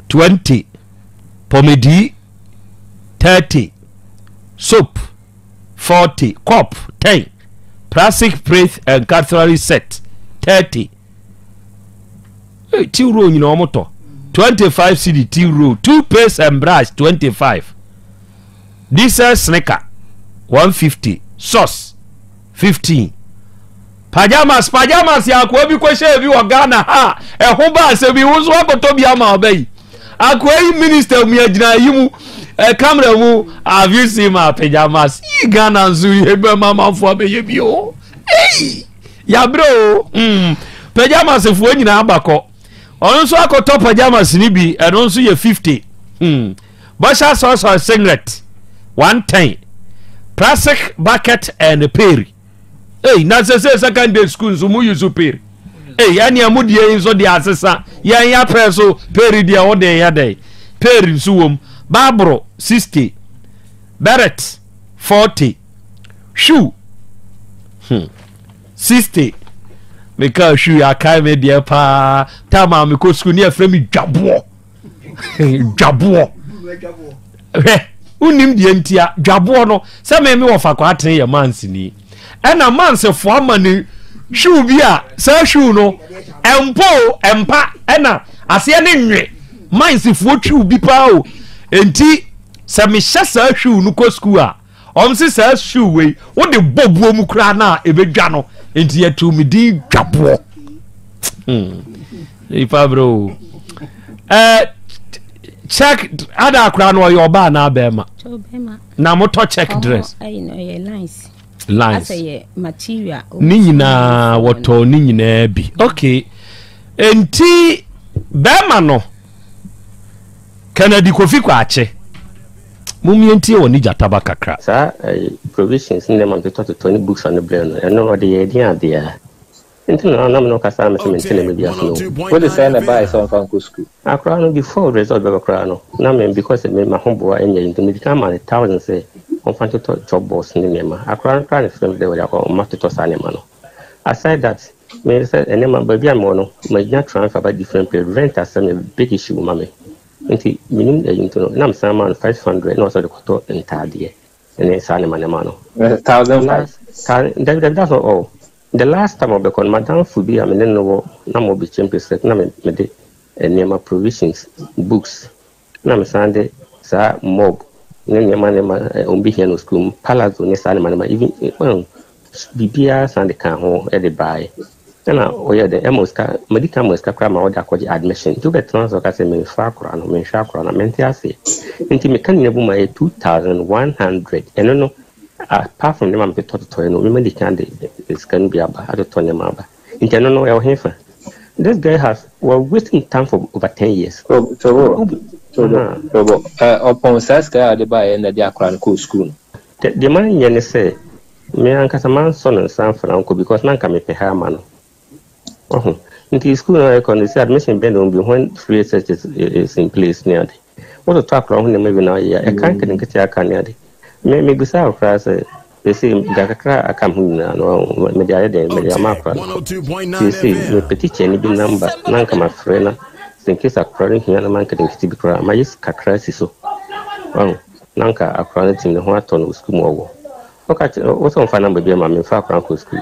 20. Pomedi 30. Soap 40. Cup 10. Plastic plate and cutlery set 30. Hey, tea roll nyina wɔn tɔ 25 cedi tea roll, toothpaste and brush 25. Diesel sneaker 150, sauce 15. Pajamas, pajamas yɛ akoa bi kɔhyɛ bi wɔ Ghana ha a ɛho ba asɛm yi wo nso akɔtɔ bi ama ɔbɛ yi. Akoa yi minister mu agyina yi mu eh, camera mu have you seen my pajamas? Yi Ghana nso yɛ bɛma amanfoɔ abɛyɛ bi o. Ei, yabrɛ o. Mm. Pajamas foɔ nyinaa abakɔ. Ɔno nso akɔtɔ pajamas ni bi, ɛno nso yɛ 50. Mm. Bɔhyɛ asɔsɔ singlet 110. Plastic bucket and pail. Ei, na sɛ sɛ secondary school nso mo use pail. Ei, ɛnea mo deɛ yi nso deɛ asesa. Yɛn ya pɛ so pail deɛ wo de yɛ dɛ. Pail nso wom. Baaboro 60. Beret 40. Shoe. 60. Meka shoe akae me deɛ paa. Time a mekɔ school ne yɛfrɛ me dwaboɔ. Dwaboɔ. Hwɛ, wonim deɛ ntia dwaboɔ no sɛ me me wɔfa kɔ atene yɛ mansini. Ɛna mansefoɔ ama ne shoe bi a saa shoe no ɛmpo ɛmpa ɛna aseɛ ne nwe mansefoɔ twiw bi paa o. Enti sɛ mehyɛ saa shoe no kɔ school a Wɔn se saa shoe wei wode bɔ buo mu koraa no a ɛbɛdwa no nti yɛtoo me din dwaboɔ. Nipa berɛ o. Eh, check ada akora no ɔyɛ ɔbaa anaa bɛrima? Na motɔ check dress. Lines. Ne nyinaa wɔtɔ ne nyinaa bi. Okay. Nti bɛrima no Kennedy Kofi Kwakye, mom yɛntie wɔ ne gyataba kakra. Saa ɛyi provisions ne nneɛma ntotɔ totɔ ne books a ɔde brɛɛ no ɛno ɔde yɛɛ deɛn adeɛ a nti na na me ne wo kasa a mese mente nneɛma bi ase no o. Wode sɛn na ɛbaeɛ sɛ ɔmfa nkɔ sukuu? Akwadaa no before result bɛba koraa no na me because me mahoboa nyɛ yi nti medi kan maa no thousand sɛ ɔmfa ntotɔ job box ne nneɛma. Akwadaa no koraa na ɛfrɛ me dɛ ɔde akɔ ɔma totɔ saa nneɛma no. Aside that me sɛ nneɛma baabi a mewɔ no manya transfer aba different place rent asɛm yɛ big issue ma me. Nti menim ayi nti no na mesan maa no 500 na ɔsɛ ɔde kɔtɔ ntaadeɛ ne saa nneɛma nneɛma no. 1005. Dabi dabi that's not all. The last time ɔbɛkɔ no madamfo bi a me ne no wɔ na mo bɛkyɛm pɛsɛ na mede nneɛma provisions books na mesan de saa mob ne nneɛma nneɛma a wɔbɛhia no sukuu mu palazzo ne saa nneɛma nneɛma even well biribiara san de kaa ho de baeɛ ɛna ɔyɛ dɛ ɛma osika madi kan ma osika koraa ma ɔde akɔgye admission nti wobɛtena sɛ ɔka sɛ memfa akora no menhwɛ akora no mente aseɛ nti meka nyina bu ma yɛ 2100 ɛno no apart from nneɛma metotɔtotɔɛ no mema di kan de sika no bi aba atotɔ nneɛma aba nti ɛno no ɛwɔ hefa this guy has we're wasting time for over 10 years. Tobo, Tobo, Tobo, ɔpɔn saa sika a ɔde baeɛ na ɛde akora no kɔɔ sukuu no. Deɛ manyɛ ne sɛ me ankasa mansɔ no nsa amfa no ankɔ because na anka mepɛ ha ama no. Wahu? Nti school no a yɛkɔ no sɛ admission bɛn na wɔn bi when free SHS is in place ne ade. Wototɔ akwadaa ho nneɛma bi na ɔyɛ a ɛka nketenkete aka ne ade. Me mebisa wo koraa sɛ seesei da kakra a aka me ho nyinaa no mede ayɛ dɛn mede ama akwadaa no kɔ. Seesei mepɛ tikyani bi number na anka mafrɛ na sɛ in case akwadaa no hia nneɛma nketenkete bi koraa mayɛ kakra asi so. Wahu na anka akwadaa no tumi ne ho atɔ no wɔ sukuu mu ɔwɔ. Woka kyerɛ wo sɛ ɔmfa number bi ma me mfa akwadaa nkɔ sukuu.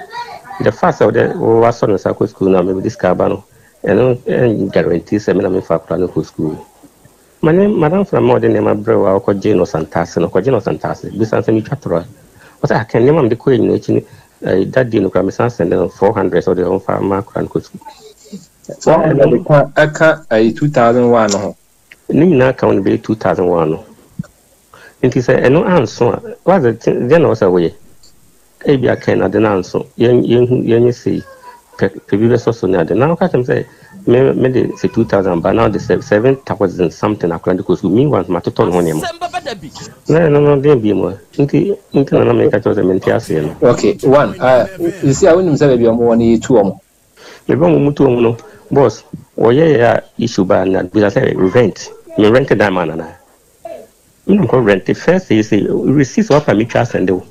The fact sɛ wode wasɔ ne nsa akɔ sukuu no a mede sika aba no ɛno guarantee sɛ me na memfa akwadaa no kɔ sukuu. Ma ne madamfo na ma ɔde nneɛma brɛ wo a ɔkɔgye no Santase no ɔkɔgye no Santase bisa no sɛ metwa toro a ɔsɛ aka nneɛma a mede kɔɛ nyinaa akyi no ɛɛ that day no koraa mesan sɛnde no 400 sɛ ɔde ɔmfa ma akwadaa no kɔ sukuu. 400 ka ɛka ɛyi 2001 no ho. Ne nyinaa ka ho no bɛyɛ 2001 no. Nti sɛ ɛno anso a, wadze deɛ na ɔsɛ woyɛ? Ebia kɛn ade no anso, yɛn yɛnhu yɛnyɛ sei, pɛ pɛ bi bɛsɔ so ne ade. Na ɔka kyerɛ me sɛ me me de sɛ 2000 ba na ɔde sɛ 7000 something akora de kɔ sukuu. Meanwhile nso matotɔ ne ho nneɛma. Na ɛno no deɛ bi mu a, nti nti na na meka kyerɛ wo sɛ mente aseɛ no. Okay, one, uh, sisi a wonim sɛ baabi a wɔwɔ no yɛtu wɔn. Baabi a wɔn tu wɔn no, boss, wɔyɛeɛ a issue baa na bisa sɛ rent, me rent dan ma no anaa? Me na mekɔ rente first yi sɛ receipt wapa me twa asɛnde wo.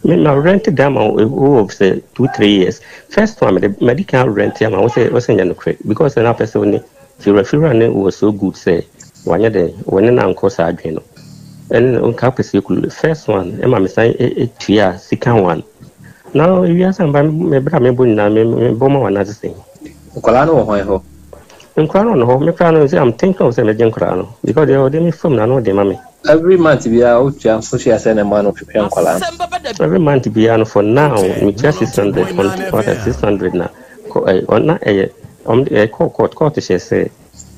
Me ma rente dan ma wo of sɛ 2 3 years. First one me de madi kan rente ama wo sɛ wo sɛ nyɛ nokorɛ because na apɛ sɛ wo ne fiwura fiwura ne was so good sɛ wanyɛ dɛ wɔ ne na nkɔ saa adwene no. Ɛne nka apɛ sɛ kulu first one ɛma me san tua second one. Na wiase amba me bra me bɔ nyinaa me me bɔ ma wɔn ase sɛn. Nkwadaa no wɔ hwan hɔ? Nkwadaa no wɔ ne hɔ. Me koraa no sɛ I'm thinking of sɛ mɛgye nkwadaa no because deɛ ɔde me fam na ano ɔde ma me. Every month biara wotua wotua sɛ na ɛma no hwehwɛ nkwadaa no. Every month biara no, for now metua 600 on ɔda 600 na kɔ ɛ ɔna ɛyɛ ɔm de ɛkɔ court hyɛ sɛ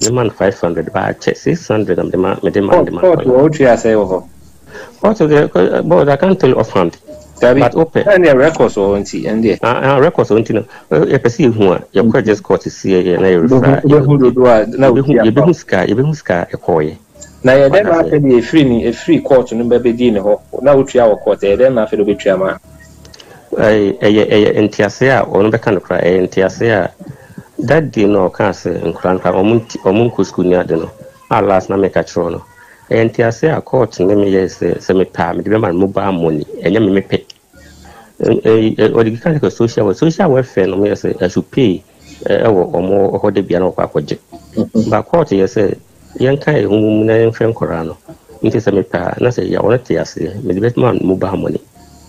me ma no 500 ba akyɛ 600 na mede ma mede ma mede ma Court nkwadaa. Wɔ wotua sɛ wɔ hɔ? Court deɛ, but I can't tell you offhand. Dabi. But wopɛ. Ɛnneɛ records wɔ hɔ nti ɛndeɛ. Ah ah, records wɔ nti no yɛpɛ sɛ yɛhu a yɛkɔ just court sie yɛ na yɛrefer a wobɛhu dodoɔ a na yɛbɛhu wotua. Yɛbɛhu sika ɛkɔɔyɛ. Na yɛ dɛn na Wata afei deɛ efiri ne efiri court no bɛbɛdii ne hɔ na wotua wɔ court, ɛyɛ dɛn na afei de wobɛtua ma? Ɛyɛ ntease a ɔno bɛka no koraa, ɛyɛ ntease a that day no a ɔkaa sɛ nkora nkora ɔmo nti ɔmo nkɔ sukuu ne ade no a last na meka kyerɛ no, ɛyɛ ntease a court ne me yɛ sɛ mepɛ a mede bɛma no mobile money, ɛnyɛ me mepɛ. Ɔde keka keka social welfare no yɛ sɛ I should pay ɛwɔ ɔmo hɔ de bia na ɔkɔ akɔgye, ba court yɛ sɛ yɛnka yɛn ho mu na yɛmfrɛ nkɔraa no, nti sɛ mepɛ a na sɛ yɛ ɔno te aseɛ mede bɛma no mobile money,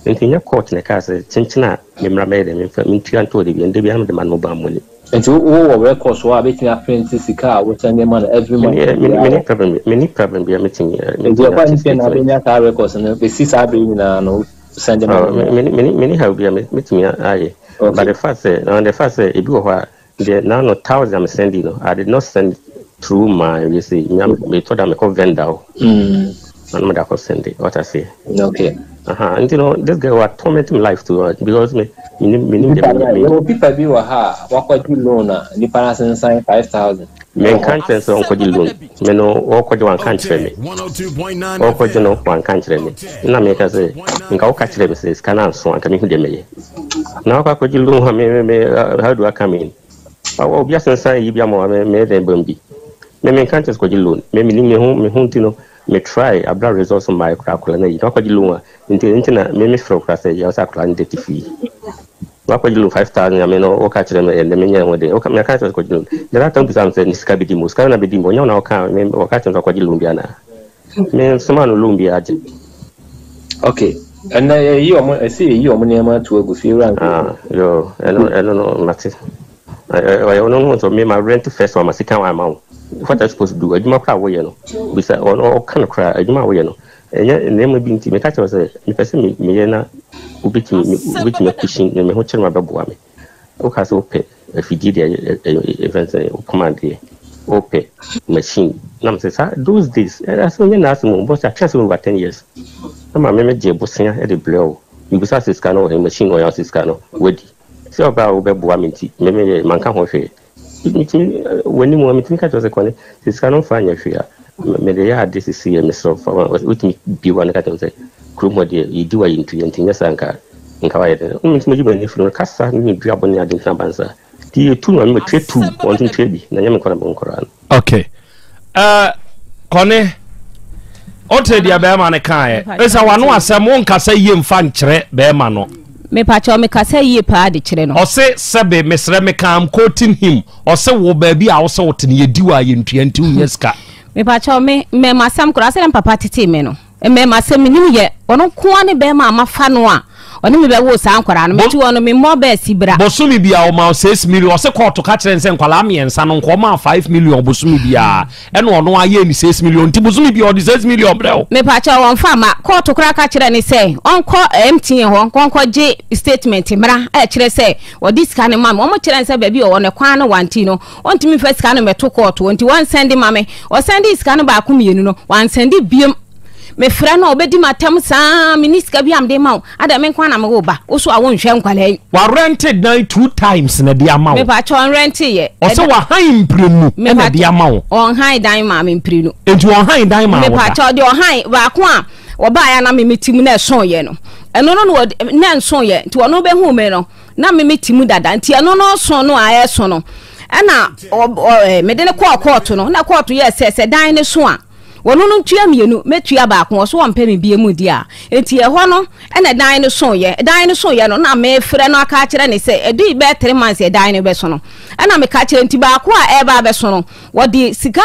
nti nyɛ court na ɛkaa sɛ kyenkyene a memmra mɛyɛ dɛ memfa mentua nto ɔde bia nde bia mede ma no mobile money. Nti wowɔ records hɔ a bɛtumi aprint sika a wosan de ma no every month? Meni problem, meni problem bia metumi Nti metumi ɛkɔ ate ne na statement. wobɛnya saa records no bɛsi saa bere nyinaa no send ma no? Meni haw bia metumi ayɛ, but the fact sɛ ebi wɔ hɔ a deɛ now no thousand I'm sending no, I did not send through my, you see, me metɔ da mekɔ vendor hɔ na no mede akɔ send it, what I say. Aha, nti no this girl was tormenting my life too because me menim Nipa deɛ no me yɛwɔ pipa bi wɔ ha a wakɔgye loan a nipa no asensan 5,000. Menka nkyerɛ sɛ ɔnkɔgye loan, me no wɔkɔgye wanka nkyerɛ me, ɔkɔgye no wanka nkyerɛ me, na meka sɛ nka woka kyerɛ me sɛ sika no anso anka mehu deɛ mɛyɛ na wakɔ akɔgye loan a me how do I come in? Obi asensan yi bi ama wa me me dɛn bam bi me menka nkyerɛ sɛ kɔgye loan, me menim me ho nti no me try abra results mmaeɛ koraa akwadaa no ayi na wakɔgye loan a nti na me frɛ wo koraa sɛ yɛ sɛ akwadaa no de te fie wakɔgye loan 5,000 a me no woka kyerɛ me ɛnɛ menyɛ ho den woka meka kyerɛ sɛ kɔgye loan. The last time bisa me sɛ ne sika bɛdi mu, sika no na bɛdi mu, ɔnyɛ wo na woka me wɔka kyerɛ me sɛ ɔkɔgye loan bi anaa me nsoma no loan bi agye. Okay, ɛnna yɛyi ɔmo ɛsɛ yɛyi ɔmo nneɛma ato agu fie wura. Ah, yo, ɛno no mate. Ɔyɛ ɔno no nso me ma rent first one ma sika wa ama wo. What are you supposed to do? Adwuma koraa woyɛ no bisa ɔno ɔka no koraa adwuma a woyɛ no ɛnyɛ nneɛma bi nti meka kyerɛ wo sɛ mepɛ sɛ meyɛ na wobɛtumi akusi na me ho kyerɛ ma bɛboa me. Woka sɛ wopɛ afidie deɛ ɛfɛn sɛ wopam adeɛ, wopɛ machine na mesɛ saa those days ɛsɛ onyɛ n'asɛm o bɔsɛ atwɛn sɛ over 10 years na maame me gye bosea de brɛ wo. Mebisa sɛ sika no wɔ he, machine wɔ he, ɔsɛ sika no wadi sɛ ɔbaa a wobɛboa me nti me meyɛ manka ho hwee. Metumi w'anim a metumi ka kyerɛ sɛ kɔne sɛ sika no mfa nyɛ hwee a mede yɛ ade sisi yɛ mesrɛ fa wotumi bi wa no ka kyerɛ me sɛ kurom hɔ deɛ yɛdi wa yɛntu yɛ nti nyɛ saa nka nka wayɛ dɛ metumi gye m'ani firi no kasa ne ne duabɔ ne ade ntena bansa. Nti yɛtu no a me matua tu, wɔn nso ntua bi, na ɛnyɛ me nko na mewɔ nkwadaa no. Okay. Uh, kɔne wote deɛ bɛrima no kaeɛ ɛsɛ wano asɛm wonkasa yie mfa nkyerɛ bɛrima no. Mepakyɛw mekasa yie paa de kyerɛ no. Ɔse sɛbe mesrɛ meka I'm quoting him ɔse wo baabi a wosɛ wote no yɛdi wo a yɛntua nti wonyɛ sika. Mepakyɛw me mmɛɛmasɛm koraa sɛdeɛ me papa tetee me no mmɛɛmasɛm menim yɛ ɔno nkoa ne bɛɛma a mafa no a ɔne me bɛwoo saa nkwadaa no mete hɔ no memmɔ bɛɛ si bra. Bosome biara ɔma wo 6 million ɔse kɔɔto ka kyerɛ no sɛ nkwadaa mmiɛnsa no nka ɔma 5 million bosome biara ɛna ɔno ayɛ ne 6 million nti bosome biara ɔde 6 million brɛ wo. Mepakyɛw ɔmfa mma. Kɔɔto koraa ka kyerɛɛ no sɛ ɔnkɔ MTN hɔ nkɔnkɔ gye statement mmra a ɛkyerɛ sɛ ɔde sika no ma me. Wɔn kyerɛɛ no sɛ baabi a ɔwɔ no kwan no wa nti no ɔntumi mfa sika no mmɛto kɔɔto hɔ nti wɔnsɛnde ma me. Ɔsɛndee sika no baako mmienu no wansɛnde biom. Mefrɛ no a ɔbɛdi m'atɛm saa, menni sika bi a mede ma wo, adɛn me nko ara na mewo ba, wo so a wonhwɛ nkwadaa yi. Warɛnte dan two times na ɛde ama wo. Mepakyɛ ɔnrɛnte yɛ. Ɔsɛ wahan mprenu na ɛde ama wo. Ɔnhan dan maa me mprenu. Nti ɔnhan dan maa wo da. Mepakyɛ ɔde ɔhan baako a ɔbaeɛ a na me mete mu na ɛso yɛ no, ɛno no na ɛnso yɛ nti ɔno bɛhu me no na me mete mu dada nti ɛno no so no a ɛso no ɛna mede no kɔɔ kɔɔto no na kɔɔto yɛ sɛ sɛ dan no so a Wɔno no ntua mienu, mɛtua baako, ɔso ɔmpɛ me bie mu di a. Nti ɛhɔ no na dan no soeɛ. Dan no soeɛ no na mefrɛ no aka akyerɛ no sɛ ɛdui bɛyɛ three months ɛdan no bɛso no. Ɛna meka kyerɛ nti baako a ɛreba abɛso no wɔde sika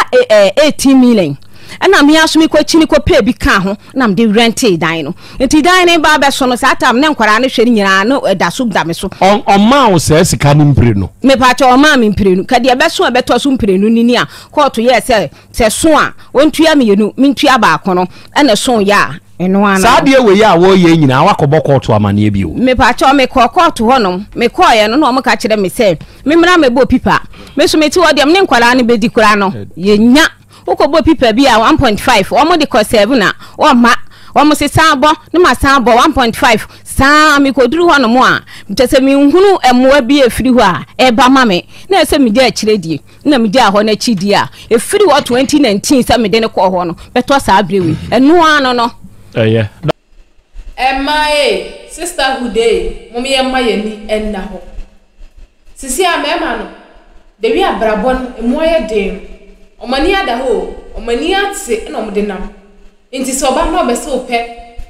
18 million. Ɛna me ara so mekɔkyini kɔpɛɛ bi kaa ho na mede rentee dan no. Nti dan no ba abɛso no saa time na nkwadaa no hwɛ no nyinaa no ɛda so da me so. Ɔmaa wo saa sika no mprenu? Mepakyɛ ɔmaa me mprenu. Ka deɛ ɛbɛso a ɛbɛtɔ so mprenu no ni a kɔɔto yɛɛ sɛ Sɛ ɛso a, ɔntua mienu, mentua baako no, ɛna ɛso yɛ a, ɛno ara Saa adeɛ wei a wɔreyɛ yi nyinaa woakɔbɔ kɔɔto amaneɛ bio? Mepakyɛw, mekɔɔ kɔɔto hɔ nom. Mekɔeɛ no, na wɔka kyerɛ me sɛ memmra mmɛbɔ pipa. Me nso mete hɔ deɛ, me ne nkwadaa no bɛdi koraa no, yɛnnya. Wokɔbɔ pipa bi a, 1.5, wɔde kɔ seven a, wɔmma. Wɔse san bɔ, na masan abɔ 1.5. Saa ara, mekɔduru hɔ nom a, kyerɛ sɛ menhunu mmoa bi a ɛfiri hɔ a ɛreba ma me. Na ɛsɛ sɛ megya akyire die. na megyaa hɔ no akyi di a, ɛfiri hɔ 2019 sɛ mede no kɔɔ hɔ no, bɛtɔ saa berɛ wei. Ɛno ara no no. Ɛyɛ. Mmaa ee, sisterhood ee, mom yɛmma yɛn ani nna hɔ. Sisi a mmarima no, the way abrabɔ no emu ayɛ den no, wɔn ani ada hɔ o, wɔn ani ate na wɔde nam. Enti sɛ ɔba na ɔbɛse wo pɛ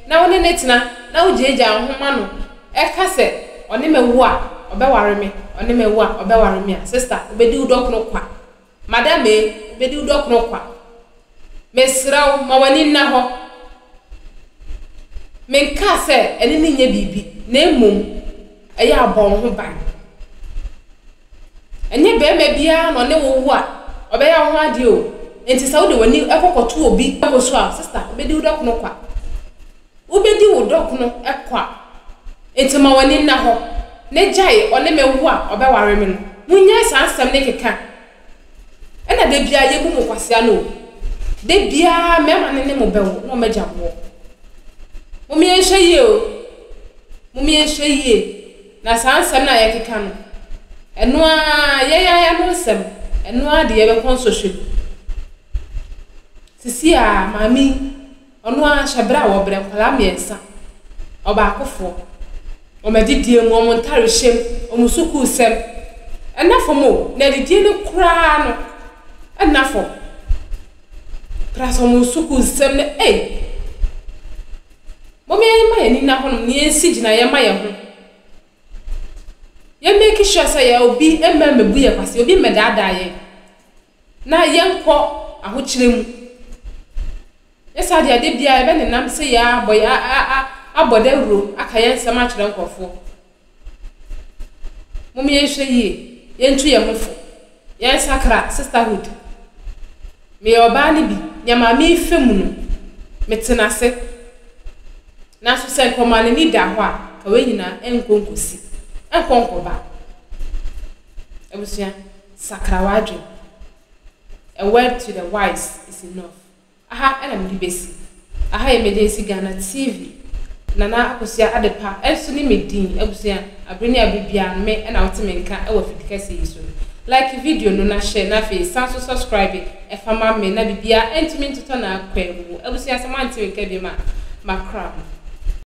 na wo ne no tena na wogyaagyaa wo ho ma no ka sɛ ɔne me wo a ɔbɛware me, ɔne me wo a ɔbɛware me a, sista, wobɛdi wo dɔkono kwa. Madam ee, wobɛdi wo dɔkono kwa. Mesrɛ wo, ma w'ani nna hɔ. Menkaa sɛ ɛne no nyɛ biribi, na mmom ɛyɛ a bɔ wo ho ban. Ɛnyɛ barima biara na ɔne wo wo a, ɔbɛyɛ wo ho adeɛ o. Enti sɛ wode w'ani kɔ kɔto obi kɔ so a, sista, wobɛdi wo dɔkono kwa. Wobɛdi wo dɔkono kwa. Enti ma w'ani nna hɔ, na gyae ɔne me wo a ɔbɛware me no. Monnyae saa nsɛm no keka. Ɛna da biara yɛbu mo kwasea no o. Da biara mmarima no ne mo bɛwo na wɔagya mo hɔ. Mom yɛnhwɛ yie o. Mom yɛnhwɛ yie. Na saa nsɛm no a yɛkeka no, ɛno ara, yɛn ara yɛn ano nsɛm, ɛno ara de yɛbɛkɔ nsɔhwɛ mu. Sisi a maame yi, ɔno ara hyɛ berɛ a wɔbrɛ nkwadaa mmiɛnsa, ɔbaakofoɔ, wɔn adidie mu, wɔn ntarehyɛ mu, wɔn sukuusɛm, ɛnna fam o, na adidie no koraa no, ɛnna fam. Plus wɔn sukuusɛm no, ei! Momma yɛmma yɛn ani nna hɔnom na yɛnsi gyinaeɛ mma yɛn ho. Yɛn make sure sɛ yɛ obi mma mmɛbu yɛn kwasea, obi mmɛdaadaa yɛn na yɛnkɔ ahokyerɛ mu. Nyɛ saa deɛ adeɛ biara yɛbɛnenam sɛ yɛ abɔ yɛ abɔ dawuro aka yɛn nsɛm akyerɛ nkurɔfoɔ. Momma yɛnhwɛ yie, yɛntu yɛn ho fo, yɛnsakra sisterhood. Meyɛ ɔbaa no bi, nea maame yi fa mu no, mete no ase. Nanso sɛ nka ɔmaa n'ani daa hɔ a, nka wei nyinaa ɛnkɔ nkɔsi, ɛnkɔ nkɔba. Abusua, sakra w'adwene. A word to the wise is enough. Aha na mede bɛsi. Aha yɛ Emergency Ghana TV. Nana Akosua Adepa nso ne me din. Abusua, abere ne abere biara no me na wote me nka wɔ afidi kɛseɛ yi so no. Like video no na share na afei san so subscribe fa ma me na biribiara ntumi ntotɔ n'akwan mu. Abusua sɛ moante me nka biom a, makra mo.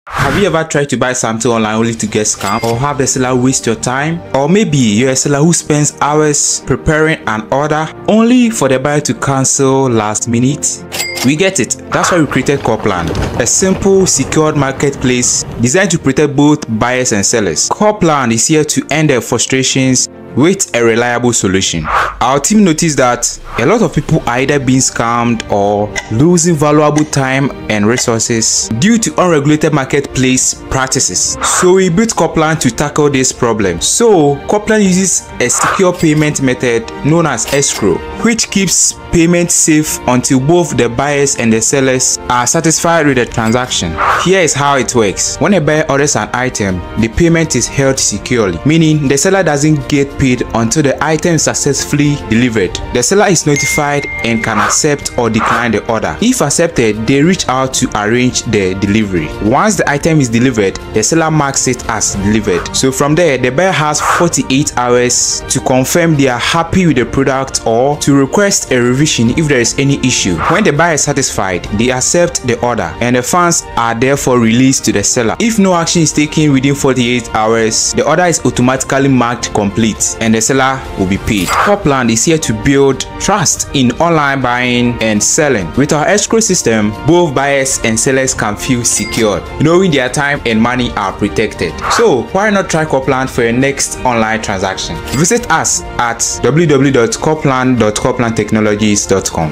Have you ever tried to buy something online only to get scammed or have the seller waste your time? Or maybe you're a seller who spends hours preparing an order only for the buyer to cancel last minute? We get it. That's why we created Copland, a simple, secured marketplace designed to protect both buyers and sellers. Copland is here to end their frustrations with a reliable solution. Our team noticed that a lot of people are either being scammed or losing valuable time and resources due to unregulated marketplace practices. So we built Copland to tackle this problem. So Copland uses a secure payment method known as escrow, which keeps payment safe until both the buyers and the sellers are satisfied with the transaction. Here is how it works. When a buyer orders an item, the payment is held securely, meaning the seller doesn't get paid until the item is successfully delivered. The seller is notified and can accept or decline the order. If accepted, they reach out to arrange the delivery. Once the item is delivered, the seller marks it as delivered. So from there, the buyer has 48 hours to confirm they are happy with the product or to request a revision if there is any issue. When the buyer is satisfied, they accept the order and the funds are therefore released to the seller. If no action is taken within 48 hours, the order is automatically marked complete and the seller will be paid. Copland is here to build trust in online buying and selling. With our escrow system, both buyers and sellers can feel secured, knowing their time and money are protected. So why not try Copland for your next online transaction? Visit us at www.copland.coplandtechnologies.com.